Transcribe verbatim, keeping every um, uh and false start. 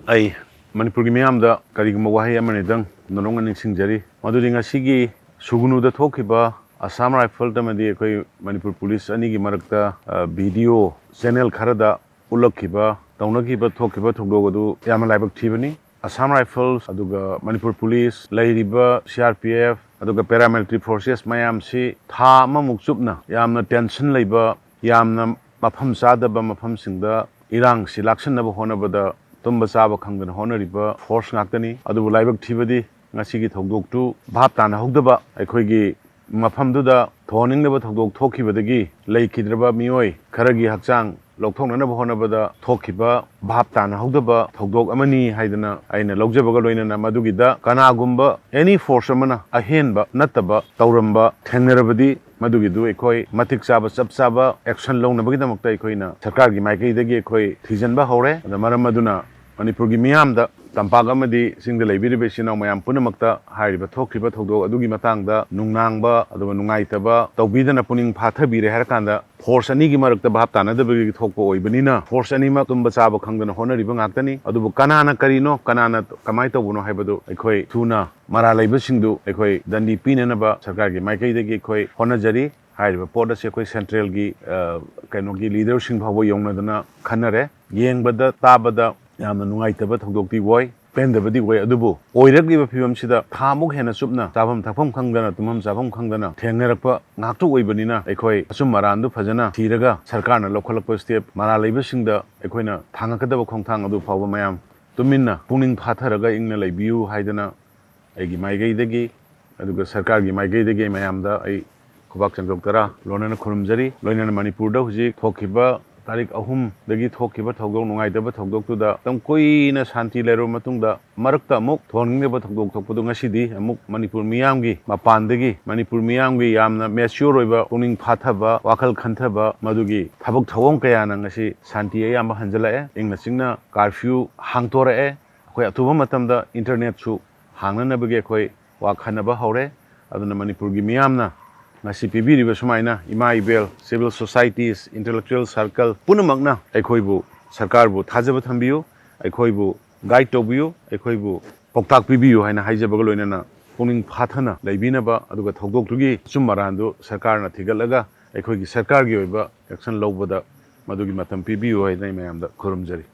ꯑꯩ ꯃꯅꯤꯄꯨꯔꯒꯤ ꯃꯤꯌꯥꯝꯗ ꯀꯔꯤꯒꯨꯝꯕ ꯋꯥꯍꯩ ꯑꯃꯅꯤꯗꯪ ꯅꯣꯡꯅ ꯅꯤꯡꯁꯤꯡꯖꯔꯤ꯫ ꯃꯗꯨꯗꯤ ꯉꯁꯤꯒꯤ ꯁꯨꯒꯅꯨꯗ ꯊꯣꯛꯈꯤꯕ ꯑꯁꯥꯝ ꯔꯥꯏꯐꯜ ꯑꯃꯗꯤ ꯑꯩꯈꯣꯏ ꯃꯅꯤꯄꯨꯔ ꯄꯨꯂꯤꯁ ꯑꯅꯤꯒꯤ ꯃꯔꯛꯇ, ꯑ, ꯚꯤꯗꯤꯑꯣ ꯆꯦꯅꯦꯜ ꯈꯔꯗ ꯎꯠꯂꯛꯈꯤꯕ, ꯇꯧꯅꯈꯤꯕ, ꯊꯣꯛꯈꯤꯕ ꯊꯧꯗꯣꯛ ꯑꯗꯨ ꯌꯥꯝꯅ ꯂꯥꯏꯕꯛ ꯊꯤꯕꯅꯤ꯫ ꯑꯁꯥꯝ ꯔꯥꯏꯐꯜꯁ, ꯑꯗꯨꯒ ꯃꯅꯤꯄꯨꯔ ꯄꯨꯂꯤꯁ, ꯂꯩꯔꯤꯕ ꯁꯤ ꯑꯥꯔ ꯄꯤ ꯑꯦꯐ, ꯑꯗꯨꯒ ꯄꯦꯔꯥꯃꯤꯂꯤꯇꯔꯤ ꯐꯣꯔꯁꯦꯁ ꯃꯌꯥꯝꯁꯤ ꯊꯥ ꯑꯃꯃꯨꯛ ꯆꯨꯞꯅ ꯌꯥꯝꯅ ꯇꯦꯟꯁꯟ ꯂꯩꯕ, ꯌꯥꯝꯅ ꯃꯐꯝ ꯆꯥꯗꯕ ꯃꯐꯝꯁꯤꯡꯗ ꯏꯔꯥꯡꯁꯤ ꯂꯥꯛꯁꯤꯟꯅꯕ ꯍꯣꯠꯅꯕꯗ ꯇꯨꯝꯕ ꯆꯥꯕ ꯈꯪꯗꯅ ꯍꯣꯠꯅꯔꯤꯕ ꯐꯣꯔꯁ ꯉꯥꯛꯇꯅꯤ꯫ ꯑꯗꯨꯕꯨ ꯂꯥꯏꯕꯛ ꯊꯤꯕꯗꯤ ꯉꯁꯤꯒꯤ ꯊꯧꯗꯣꯛꯇꯨ ꯚꯥꯞ ꯇꯥꯅꯍꯧꯗꯕ, ꯑꯩꯈꯣꯏꯒꯤ ꯃꯐꯝꯗꯨꯗ ꯊꯧꯑꯣꯟꯅꯤꯡꯗꯕ ꯊꯧꯗꯣꯛ ꯊꯣꯛꯈꯤꯕꯗꯒꯤ ꯂꯩꯈꯤꯗ꯭ꯔꯕ ꯃꯤꯑꯣꯏ ꯈꯔꯒꯤ ꯍꯛꯆꯥꯡ ꯂꯧꯊꯣꯛꯅꯅꯕ ꯍꯣꯠꯅꯕꯗ ꯊꯣꯛꯈꯤꯕ ꯚꯥꯞ ꯇꯥꯅꯍꯧꯗꯕ ꯊꯧꯗꯣꯛ ꯑꯃꯅꯤ ꯍꯥꯏꯗꯅ ꯑꯩꯅ ꯂꯧꯖꯕꯒ ꯂꯣꯏꯅꯅ, ꯃꯗꯨꯒꯤꯗ ꯀꯅꯥꯒꯨꯝꯕ ꯑꯦꯅꯤ ꯐꯣꯔꯁ ꯑꯃꯅ ꯑꯍꯦꯟꯕ ꯅꯠꯇꯕ ꯇꯧꯔꯝꯕ ꯊꯦꯡꯅꯔꯕꯗꯤ, ꯃꯗꯨꯒꯤꯗꯨ ꯑꯩꯈꯣꯏ ꯃꯇꯤꯛ ꯆꯥꯕ, ꯆꯞ ꯆꯥꯕ ꯑꯦꯛꯁꯟ ꯂꯧꯅꯕꯒꯤꯗꯃꯛꯇ ꯑꯩꯈꯣꯏꯅ ꯁꯔꯀꯥꯔꯒꯤ ꯃꯥꯏꯀꯩꯗꯒꯤ ꯑꯩꯈꯣꯏ ꯊꯤꯖꯤꯟꯕ ꯍꯧꯔꯦ꯫ ꯑꯗ ꯃꯔꯝ ꯑꯗꯨꯅ ꯃꯅꯤꯄꯨꯔꯒꯤ ꯃꯤꯌꯥꯝꯗ, ꯇꯝꯄꯥꯛ ꯑꯃꯗꯤ ꯆꯤꯡꯗ ꯂꯩꯕꯤꯔꯤꯕ ꯏꯆꯤꯟ ꯏꯅꯥꯎ ꯃꯌꯥꯝ ꯄꯨꯝꯅꯃꯛꯇ ꯍꯥꯏꯔꯤꯕ ꯊꯣꯛꯈꯤꯕ ꯊꯧꯗꯣꯛ ꯑꯗꯨꯒꯤ ꯃꯇꯥꯡꯗ ꯅꯨꯡꯅꯥꯡꯕ ꯑꯗꯨꯒ ꯅꯨꯡꯉꯥꯏꯇꯕ ꯇꯧꯕꯤꯗꯅ ꯄꯨꯛꯅꯤꯡ ꯐꯥꯊꯕꯤꯔꯦ ꯍꯥꯏꯔꯀꯥꯟꯗ, ꯐꯣꯔꯁ ꯑꯅꯤꯒꯤ ꯃꯔꯛꯇ ꯚꯥꯞ ꯇꯥꯅꯗꯕꯒꯤ ꯊꯣꯛꯄ ꯑꯣꯏꯕꯅꯤꯅ, ꯐꯣꯔꯁ ꯑꯅꯤꯃꯛ ꯇꯨꯝꯕ ꯆꯥꯕ ꯈꯪꯗꯅ ꯍꯣꯠꯅꯔꯤꯕ ꯉꯥꯛꯇꯅꯤ꯫ ꯑꯗꯨꯕꯨ ꯀꯅꯥꯅ ꯀꯔꯤꯅꯣ, ꯀꯅꯥꯅ ꯀꯃꯥꯏꯅ ꯇꯧꯕꯅꯣ ꯍꯥꯏꯕꯗꯨ ꯑꯩꯈꯣꯏ ꯊꯨꯅ ꯃꯔꯥꯜ ꯂꯩꯕꯁꯤꯡꯗꯨ ꯑꯩꯈꯣꯏ ꯗꯟꯗꯤ ꯄꯤꯅꯅꯕ ꯁꯔꯀꯥꯔꯒꯤ ꯃꯥꯏꯀꯩꯗꯒꯤ ꯑꯩꯈꯣꯏ ꯍꯣꯠꯅꯖꯔꯤ꯫ ꯍꯥꯏꯔꯤꯕ ꯄꯣꯠ ꯑꯁꯤ ꯑꯩꯈꯣꯏ ꯁꯦꯟꯇ꯭ꯔꯦꯜꯒꯤ, ꯑ, ꯀꯩꯅꯣꯒꯤ ꯂꯤꯗꯔꯁꯤꯡ ꯐꯥꯎꯕ ꯌꯧꯅꯗꯅ ꯈꯟꯅꯔꯦ꯫ ꯌꯦꯡꯕꯗ, ꯇꯥꯕꯗ ꯌꯥꯝꯅ ꯅꯨꯡꯉꯥꯏꯇꯕ ꯊꯧꯗꯣꯛꯇꯤ ꯑꯣꯏ, ꯄꯦꯟꯗꯕꯗꯤ ꯑꯣꯏ꯫ ꯑꯗꯨꯕꯨ ꯑꯣꯏꯔꯛꯂꯤꯕ ꯐꯤꯕꯝꯁꯤꯗ ꯊꯥꯃꯨꯛ ꯍꯦꯟꯅ ꯆꯨꯞꯅ ꯆꯥꯐꯝ ꯊꯛꯐꯝ ꯈꯪꯗꯅ, ꯇꯨꯝꯐꯝ ꯆꯥꯐꯝ ꯈꯪꯗꯅ ꯊꯦꯡꯅꯔꯛꯄ ꯉꯥꯛꯇ ꯑꯣꯏꯕꯅꯤꯅ, ꯑꯩꯈꯣꯏ ꯑꯆꯨꯝ ꯑꯔꯥꯟꯗꯨ ꯐꯖꯅ ꯊꯤꯔꯒ ꯁꯔꯀꯥꯔꯅ ꯂꯧꯈꯠꯂꯛꯄ ꯁ꯭ꯇꯦꯞ, ꯃꯔꯥꯜ ꯂꯩꯕꯁꯤꯡꯗ ꯑꯩꯈꯣꯏꯅ ꯊꯥꯡꯉꯛꯀꯗꯕ ꯈꯣꯡꯊꯥꯡ ꯑꯗꯨ ꯐꯥꯎꯕ ꯃꯌꯥꯝ ꯇꯨꯃꯤꯟꯅ ꯄꯨꯛꯅꯤꯡ ꯐꯥꯊꯔꯒ ꯏꯪꯅ ꯂꯩꯕꯤꯌꯨ ꯍꯥꯏꯗꯅ ꯑꯩꯒꯤ ꯃꯥꯏꯀꯩꯗꯒꯤ, ꯑꯗꯨꯒ ꯁꯔꯀꯥꯔꯒꯤ ꯃꯥꯏꯀꯩꯗꯒꯤ ꯃꯌꯥꯝꯗ ꯑꯩ ꯈꯨꯕꯥꯛ ꯆꯪꯖꯣꯛ ꯇꯔꯥ ꯂꯣꯟꯅꯅ ꯈꯨꯔꯨꯝꯖꯔꯤ꯫ ꯂꯣꯏꯅꯅ ꯃꯅꯤꯄꯨꯔꯗ ꯍꯧꯖꯤꯛ ꯊꯣꯛꯈꯤꯕ ꯇꯥꯔꯤꯛ ꯑꯍꯨꯝꯗꯒꯤ ꯊꯣꯛꯈꯤꯕ ꯊꯧꯗꯣꯛ, ꯅꯨꯡꯉꯥꯏꯇꯕ ꯊꯧꯗꯣꯛꯇꯨꯗ ꯃꯇꯝ ꯀꯨꯏꯅ ꯁꯥꯟꯇꯤ ꯂꯩꯔꯕ ꯃꯇꯨꯡꯗ, ꯃꯔꯛꯇ ꯑꯃꯨꯛ ꯊꯣꯛꯍꯟꯅꯤꯡꯗꯕ ꯊꯧꯗꯣꯛ ꯊꯣꯛꯄꯗꯨ ꯉꯁꯤꯗꯤ ꯑꯃꯨꯛ ꯃꯅꯤꯄꯨꯔ ꯃꯤꯌꯥꯝꯒꯤ ꯃꯄꯥꯟꯗꯒꯤ, ꯃꯅꯤꯄꯨꯔ ꯃꯤꯌꯥꯝꯒꯤ ꯌꯥꯝꯅ ꯃꯦꯆ꯭ꯌꯣꯔ ꯑꯣꯏꯕ, ꯄꯨꯛꯅꯤꯡ ꯐꯥꯊꯕ, ꯋꯥꯈꯜ ꯈꯟꯊꯕ, ꯃꯗꯨꯒꯤ ꯊꯕꯛ ꯊꯧꯑꯣꯡ ꯀꯌꯥꯅ ꯉꯁꯤ ꯁꯥꯟꯇꯤ ꯑꯌꯥꯝꯕ ꯍꯟꯖꯤꯜꯂꯛꯑꯦ꯫ ꯏꯪꯅ ꯆꯤꯛꯅ ꯀꯥꯔꯐ꯭ꯌꯨ ꯍꯥꯡꯗꯣꯔꯛꯑꯦ꯫ ꯑꯩꯈꯣꯏ ꯑꯊꯨꯕ ꯃꯇꯝꯗ ꯏꯟꯇꯔꯅꯦꯠꯁꯨ ꯍꯥꯡꯅꯅꯕꯒꯤ ꯑꯩꯈꯣꯏ ꯋꯥ ꯈꯟꯅꯕ ꯍꯧꯔꯦ꯫ ꯑꯗꯨꯅ ꯃꯅꯤꯄꯨꯔꯒꯤ ꯃꯤꯌꯥꯝꯅ ꯉꯁꯤ ꯄꯤꯕꯤꯔꯤꯕ ꯁꯨꯃꯥꯏꯅ ꯏꯃꯥ ꯏꯕꯦꯜ, civil societies, intellectual circle ꯄꯨꯝꯅꯃꯛꯅ ꯑꯩꯈꯣꯏꯕꯨ, ꯁꯔꯀꯥꯔꯕꯨ ꯊꯥꯖꯕ ꯊꯝꯕꯤꯌꯨ, ꯑꯩꯈꯣꯏꯕꯨ ꯒꯥꯏꯗ ꯇꯧꯕꯤꯌꯨ, ꯑꯩꯈꯣꯏꯕꯨ ꯄꯥꯎꯇꯥꯛ ꯄꯤꯕꯤꯌꯨ ꯍꯥꯏꯅ ꯍꯥꯏꯖꯕꯒ ꯂꯣꯏꯅꯅ ꯄꯨꯛꯅꯤꯡ ꯐꯥꯊꯅ ꯂꯩꯕꯤꯅꯕ, ꯑꯗꯨꯒ ꯊꯧꯗꯣꯛꯇꯨꯒꯤ ꯑꯆꯨꯝ ꯑꯔꯥꯟꯗꯨ ꯁꯔꯀꯥꯔꯅ ꯊꯤꯒꯠꯂꯒ ꯑꯩꯈꯣꯏꯒꯤ ꯁꯔꯀꯥꯔꯒꯤ ꯑꯣꯏꯕ ꯑꯦꯛꯁꯟ ꯂꯧꯕꯗ ꯃꯗꯨꯒꯤ ꯃꯇꯝ ꯄꯤꯕꯤꯌꯨ ꯍꯥꯏꯅ ꯑꯩ ꯃꯌꯥꯝꯗ ꯈꯨꯔꯨꯝꯖꯔꯤ꯫